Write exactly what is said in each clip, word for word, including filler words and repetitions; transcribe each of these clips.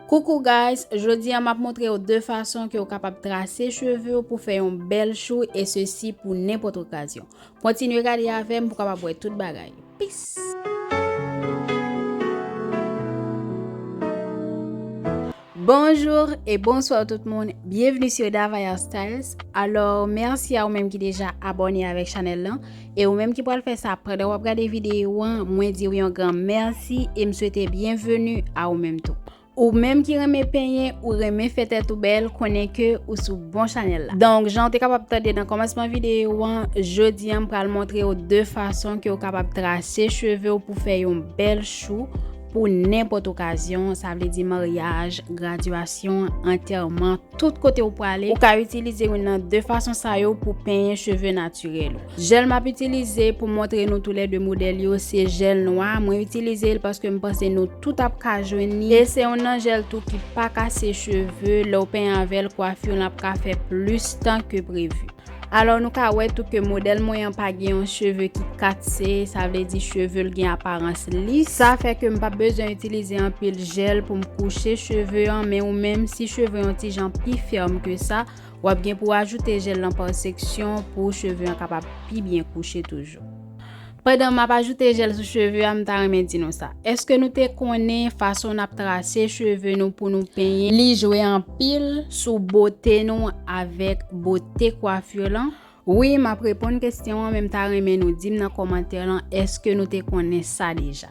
Coucou guys, jodi a m ap montre w de fason ke w kapab trase cheve w pou fè yon bèl chou, e sesi pou nenpòt okazyon. Kontinye gade avè m pou w kapab wè tout bagay. Peace! Bonjour et bonsoir tout moun. Bienvenue sur Davaya Styles. Alò, mèsi a ou menm ki deja abòne avèk chanèl lan. E ou menm ki pral fè sa pandan w ap gade videyo an, mwen di w yon gran mèsi e m swete byenveni a ou menm tou. Ou menm ki renmen penyen, ou renmen fè tèt ou bèl, konnen ke ou sou bon chanèl la. Donk, jan w te kapab tande nan kòmansman videyo an, jodi a m pral montre w de fason ke w kapab trase cheve w pou fè yon bèl chou pou nenpòt okazyon, sa vle di maryaj, gradyasyon, antèman, tout kote w prale. Ou ka itilize youn nan de fason sa yo pou penyen cheve natirèl ou. Jèl m ap itilize pou montre nou toulède modèl yo, se jèl nwa. Mwen itilize l paske m panse nou tout ap ka jwenn li. E se youn nan jèl tou ki pa kase cheve. Lè w penyen avè l, kwafi w lan ap ka fè plis tan ke previ. Alò, nou ka wè tou ke modèl mwen an pa gen yon cheve ki katse, sa vle di cheve l gen aparans lis. Sa fè ke m p ap bezwen itilize anpil jèl pou m kouche cheve an, men ou menm, si cheve yon ti jan pi fèm ke sa, w ap gen pou w ajoute jèl lan pa seksyon pou cheve an kapab pi byen kouche toujou. Pandan m ap ajoute jèl sou cheve a, m ta renmen di nou sa. Èske nou te konnen fason n ap trase cheve nou pou nou penyen, li jwe anpil sou bote nou avèk bote kwafi lan? Wi, m ap reponn kesyon an, men m ta renmen nou di m nan kòmantè lan, èske nou te konnen sa deja?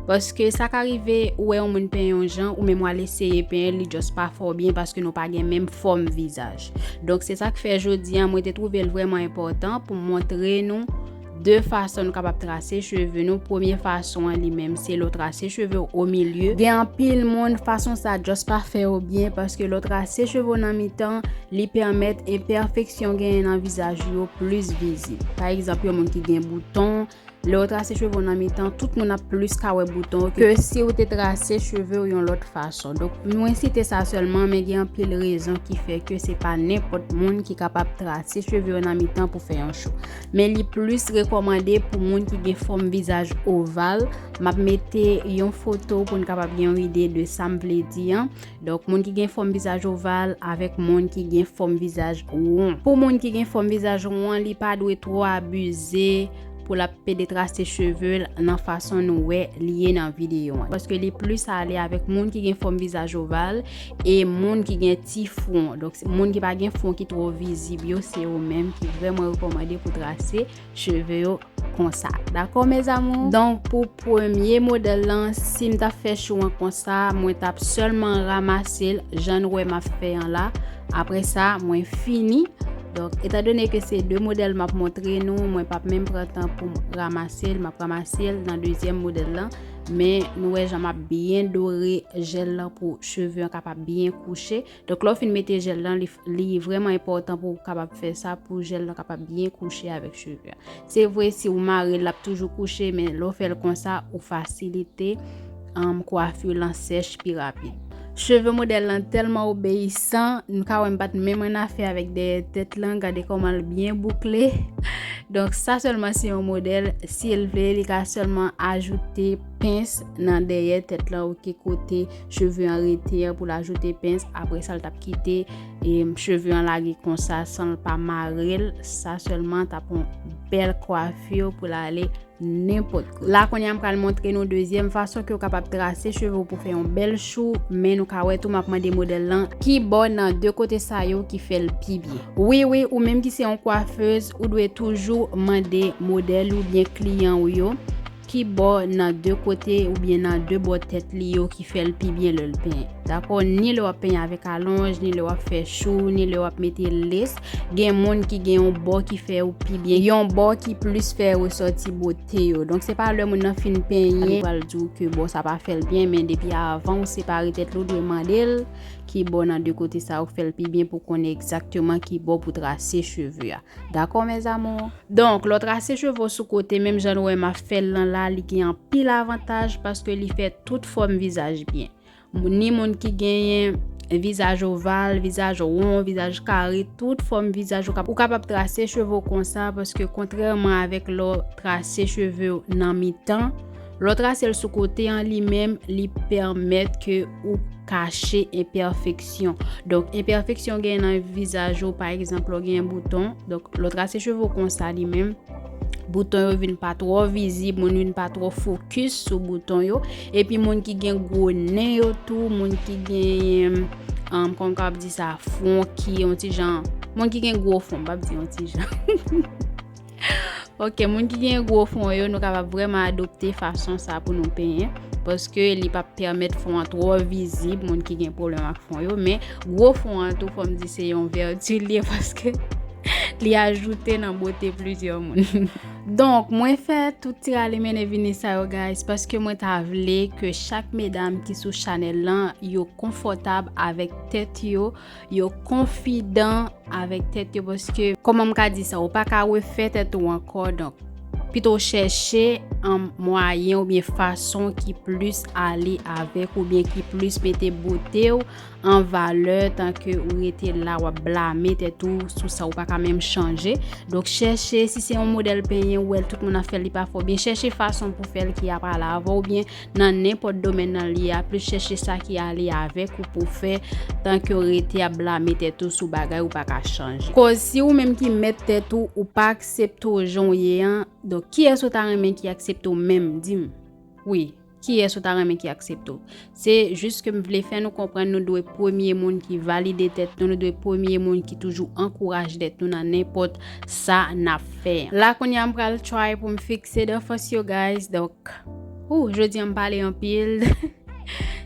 Paske sa ka rive, ou wè yon moun penyen yon jan, ou menm w al eseye penyen, li just pa fè w byen paske nou pa gen menm fòm vizaj. Donk, se sa k fè jodi a, mwen te twouve l vrèman enpòtan pou m montre nou de fason nou kapab trase cheve nou. Premye fason an li menm, se lè w trase cheve w o milye. Gen anpil moun, fason sa just pa fè yo byen, paske lè w trase cheve w nan mitan, li pèmèt enpèfeksyon genyen nan vizaj yo plis vizib. Pa egzanp, yon moun ki gen bouton, lè w trase cheve w nan mitan, tout moun ap plis ka wè bouton ke si w te trase cheve w yon lòt fason. Donk, mwen site sa sèlman, men gen anpil rezon ki fè ke se pa nenpòt moun ki kapab trase cheve w nan mitan pou fè yon chou. Men li plis rekòmande pou moun ki gen fòm vizaj oval. M ap mete yon foto pou n kapab gen yon ide de sa m vle di an. Donk, moun ki gen fòm vizaj oval avèk moun ki gen fòm vizaj won. Pou moun ki gen fòm vizaj won an, li pa dwe twò abize pou l ap pede trase cheve l nan fason nou wè li ye nan videyo an. Paske li plis ale avèk moun ki gen fòm vizaj oval e moun ki gen ti fwon. Donk, se moun ki pa gen fwon ki twò vizib yo, se yo menm ki vrèman rekòmande pou trase cheve yo konsa. Dakò, mes amours? Donk, pou premye modèl lan, si m t ap fè chou an konsa, mwen t ap sèlman ranmase l, jan nou wè m ap fè an la. Apre sa, mwen fini. Donk, etandone ke se de modèl m ap montre nou, mwen p ap menm pran tan pou m ranmase l, m ap ranmase l nan dezyèm modèl lan. Men, nou wè jan m ap byen dore jèl lan pou cheve an kapab byen kouche. Donk, lè w fin mete jèl lan, li, li vrèman enpòtan pou w kapab fè sa, pou jèl lan kapab byen kouche avèk cheve a. Se vre, si w mare l, l ap toujou kouche, men lè w fè l konsa, ou fasilite, um, kwafi lan sèch pi rapid. Cheve modèl lan tèlman obeyisan, nou ka wè m pa t menm annafè avèk dèyè tèt lan, gade kòman l byen boukle. Donk, sa sèlman se yon modèl, si l vle, li ka sèlman ajoute pens nan dèyè tèt lan, oke, kote cheve an rete an pou l ajoute pens. Apre sa, l t ap kite, e, cheve an lage konsa san l pa mare l. Sa sèlman t ap yon bèl kwafi pou l ale nenpòt kote. La, kounye a, m pral montre nou dezyèm fason ke w kapab trase cheve w pou fè yon bèl chou, men nou ka wè tou, m ap mande modèl lan ki bò nan de kote sa yo ki fè l pi byen. Wi, wi, ou menm ki se yon kwafez, ou dwe toujou mande modèl oubyen kliyan w yo ki bò nan de kote oubyen nan de bò tèt li yo ki fè l pi byen lè l penyen. Dakò, ni lè w ap penyen avèk alonj, ni lè w ap fè chou, ni lè w ap mete lès. Gen moun ki gen yon bò ki fè yo pi byen, yon bò ki plis fè resòti bote yo. Donk, se pa lè moun nan fin penyen, li pral di w ke bò sa pa fè l byen, men depi avan w separe tèt li, w dwe mande l ki bò nan de kote sa yo k fè l pi byen pou konnen egzakteman ki bò pou trase cheve a. Dakò, mes amours? Donk, lè w trase cheve w sou kote, menm jan nou wè m ap fè l lan la, li gen anpil avantaj paske li fè tout fòm vizaj byen. Ni moun ki genyen vizaj oval, vizaj won, vizaj kare, tout fòm vizaj ou kap-, ou kapab trase cheve w konsa, paske kontrèman avèk lè w trase cheve w nan mitan, Lè w trase l sou kote an li menm, li pèmèt ke ou kache enpèfeksyon. Donk, enpèfeksyon gen nan vizaj ou, pa egzanp, lè w gen bouton. Donk, lè w trase cheve w konsa li menm, bouton yo vin pa twò vizib, moun vin pa twò fokis sou bouton yo. Epi moun ki gen gwo nen yo tou, moun ki gen, um, kòman m kapab di sa, fwon ki yon ti jan, moun ki gen gwo fwon, m p ap di yon ti jan. Ok, moun ki gen gwo fwon yo, nou kapab vrèman adopte fason sa pou nou penyen, paske li p ap pèmèt fwon an twò vizib, moun ki gen pwoblèm ak fwon yo, men gwo fwon an tou, fò m di se yon vèti l ye, paske li ajoute nan bote plizyè moun. Donk, mwen fè tout ti rale mennen vini sa yo, guys, paske mwen ta vle ke chak medam ki sou chanèl lan, yo konfòtab avèk tèt yo, yo konfidan avèk tèt yo, paske, kòman m ka di sa, ou pa ka refè tèt ou ankò, donk, pito w chèche, um, mwayen oubyen fason ki plis ale avèk oubyen ki plis mete bote w an valè, tanke ou rete la, w ap blame tèt ou sou sa ou pa ka menm chanje. Donk, chèche, si se yon modèl penyen, ou wè l tout moun ap fè l, li pa fè w byen, chèche fason pou fè l ki ap ale avè w, oubyen nan nenpòt domèn nan li a, plis chèche sa ki ale avèk ou pou fè, tanke w rete ap blame tèt ou sou bagay ou pa ka chanje. Koz si ou menm ki mèt tèt ou, ou pa aksepte w jan w ye an, donk, kiyès ou ta renmen ki aksepte w menm? Di m. Wi, kiyès ou ta renmen ki aksepte w? Se jis ke m vle fè nou konprann nou dwe premye moun ki valide tèt nou, nou dwe premye moun ki toujou ankouraje tèt nou nan nenpòt sa n ap fè. La kounye a m pral try pou m fikse defans yo, guys. Donk, ou, jodi a m pale anpil.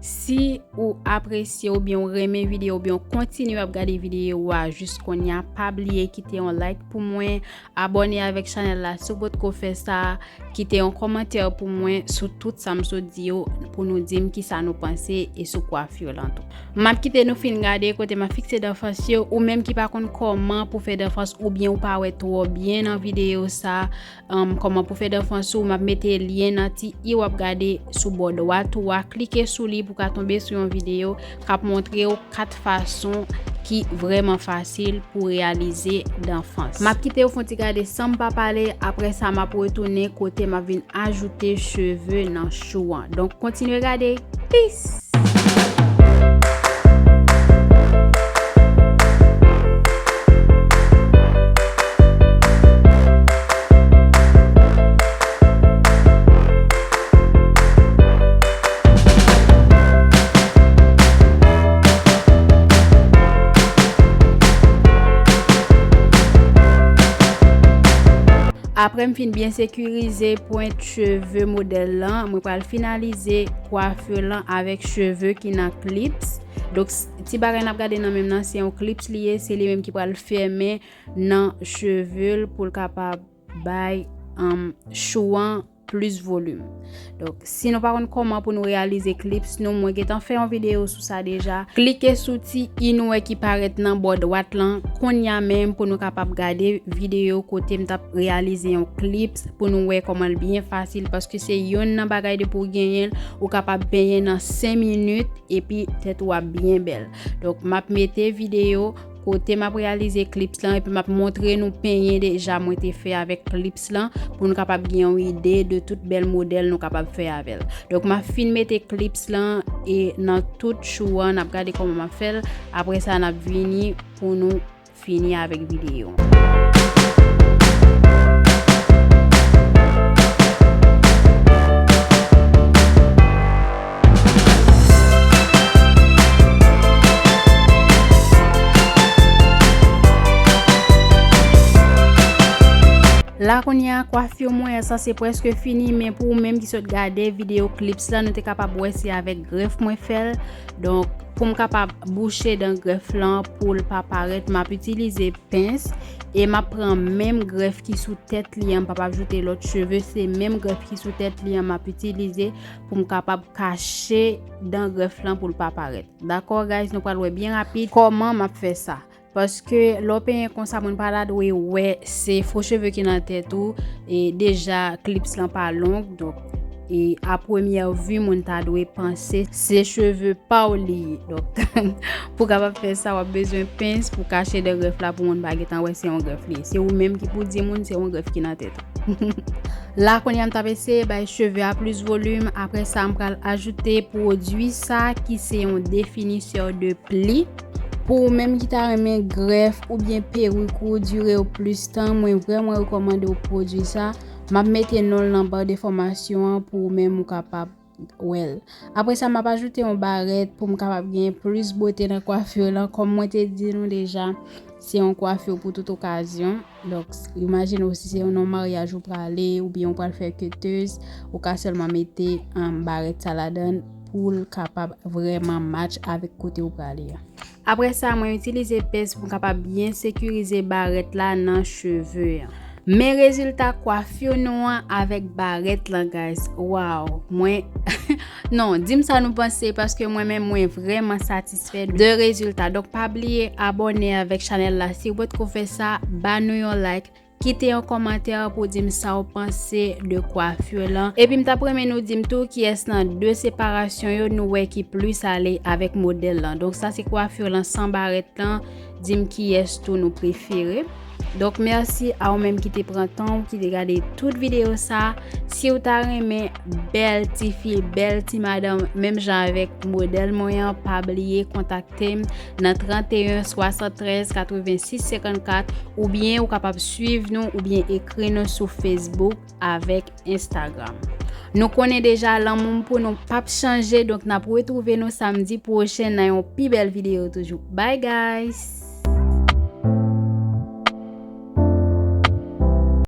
Si ou apresye oubyen ou renmen videyo oubyen ou kontinye ap gade videyo a jis kounye a, pa bliye kite yon like pou mwen, abòne avèk chanèl la si w potko fè sa, kite yon kòmantè pou mwen sou tout sa m sot di yo, pou nou di m kisa nou panse e sou kwafi lan tou. M ap kite nou fin gade kote m ap fikse defans yo, ou menm ki pa konn kòman pou fè defans oubyen ou pa wè twò byen nan videyo sa, um, kòman pou fè defans ou, m ap mete lyen nan ti i w ap gade sou bò dwat ou a. Klike sou li pou w ka tonbe sou yon videyo k ap montre w kat fason ki vrèman fasil pou reyalize defans. M ap kite w fè yon ti gade san m pa pale, apre sa m ap retounen kote m ap vin ajoute cheve nan chou an. Donk, kontinye gade. Peace! Apre m fin byen sekirize pwent cheve modèl lan, mwen pral finalize kwafi lan avèk cheve ki nan clips. Donk, s-, ti bagay n ap gade nan men m nan, se yon clips li ye, se li menm ki pral fèmen nan cheve l pou l kapab bay, um, chou an plis volim. Donk, si nou pa konn kòman pou nou reyalize clips nou, mwen gentan fè yon videyo sou sa deja. Klike sou ti i nou wè ki parèt nan bò dwat lan kounye a menm pou nou kapab gade videyo kote m t ap reyalize yon clips pou nou wè kòman l byen fasil, paske se youn nan bagay depi w genyen l, ou kapab penyen nan senk minit epi tèt ou ap byen bèl. Donk, m ap mete videyo kote m ap reyalize clips lan, epi m ap montre nou penyen deja mwen te fè avèk clips lan, pou nou kapab gen yon ide de tout bèl modèl nou kapab fè avè l. Donk, m ap fin mete clips lan e nan tout chou an, n ap gade kòman m ap fè l. Apre sa, n ap vini pou nou fini avèk videyo. La kounye a, kwafi mwen an sanse prèske fini, men pou ou menm ki sot gade videyo clips lan, nou te kapab wè se avèk grèf mwen fè l. Donk, pou m kapab bouche dan grèf lan pou l pa parèt, m ap itilize pens e m ap pran menm grèf ki sou tèt li an, m p ap ajoute lòt cheve, se menm grèf ki sou tèt li an m ap itilize pou m kapab kache dan grèf lan pou l pa parèt. Dakò, guys, nou pral wè byen rapid kòman m ap fè sa. Paske lè w penyen konsa, moun pa ta dwe wè se fo cheve ki nan tèt ou, e deja clips lan pa long, donk, e a premyè vi, moun ta dwe panse se cheve pa w li ye. Donk, pou w kapab fè sa, w ap bezwen pens pou kache dan grèf la, pou moun pa gentan wè se yon grèf li ye. Se ou menm ki pou di moun se yon grèf ki nan tèt ou. La kounye a m t ap eseye bay cheve a plis volim. Apre sa, m pral ajoute pwodui sa ki se yon definisè de pli. Pou ou menm ki ta renmen grèf oubyen perik ou dire yo plis tan, mwen vrèman rekòmande w pwodui sa. M ap mete non l nan ba de enfòmasyon an pou ou menm ou kapab wè l. Apre sa, m ap ajoute yon barèt pou m kapab gen plis bote nan kwafi lan. Kòm mwen te di nou deja, se yon kwafi pou tout okazyon. Donk, imajine w si se yon non maryaj ou prale oubyen ou pral fè ketez, ou ka sèlman mete um, barèt sa ladan pou l kapab vrèman match avèk kote ou prale a. Apre sa, mwen itilize pens pou m kapab byen sekirize barèt la nan cheve an. Men rezilta kwafi nou an avèk barèt lan, guys. Waw, mwen non, di m sa nou panse, paske mwen menm mwen vrèman satisfè de rezilta. Donk pa bliye abòne avèk chanèl la si w potko fè sa, ba nou yon like, kite yon kòmantè pou di m sa w panse de kwafi lan. Epi m t ap renmen nou di m tou kiyès nan de separasyon yo nou wè ki plis ale avèk modèl lan. Donk sa se kwafi lan san barèt lan, di m kiyès tou nou prefere. Donk mèsi a ou menm ki te pran tan w, ki te gade tout videyo sa. Si w ta renmen bèl ti fi, bèl ti madanm, menm jan avèk modèl mwen an, pa bliye kontakte m nan trannteyen swasanntrèz katrevensis senkannkat, oubyen ou kapab swiv nou oubyen ekri nou sou Facebook avèk Instagram. Nou konnen deja lanmou m pou nou p ap chanje, donk n ap retwouve nou samdi pwochen nan yon pi bèl videyo toujou. Bye guys!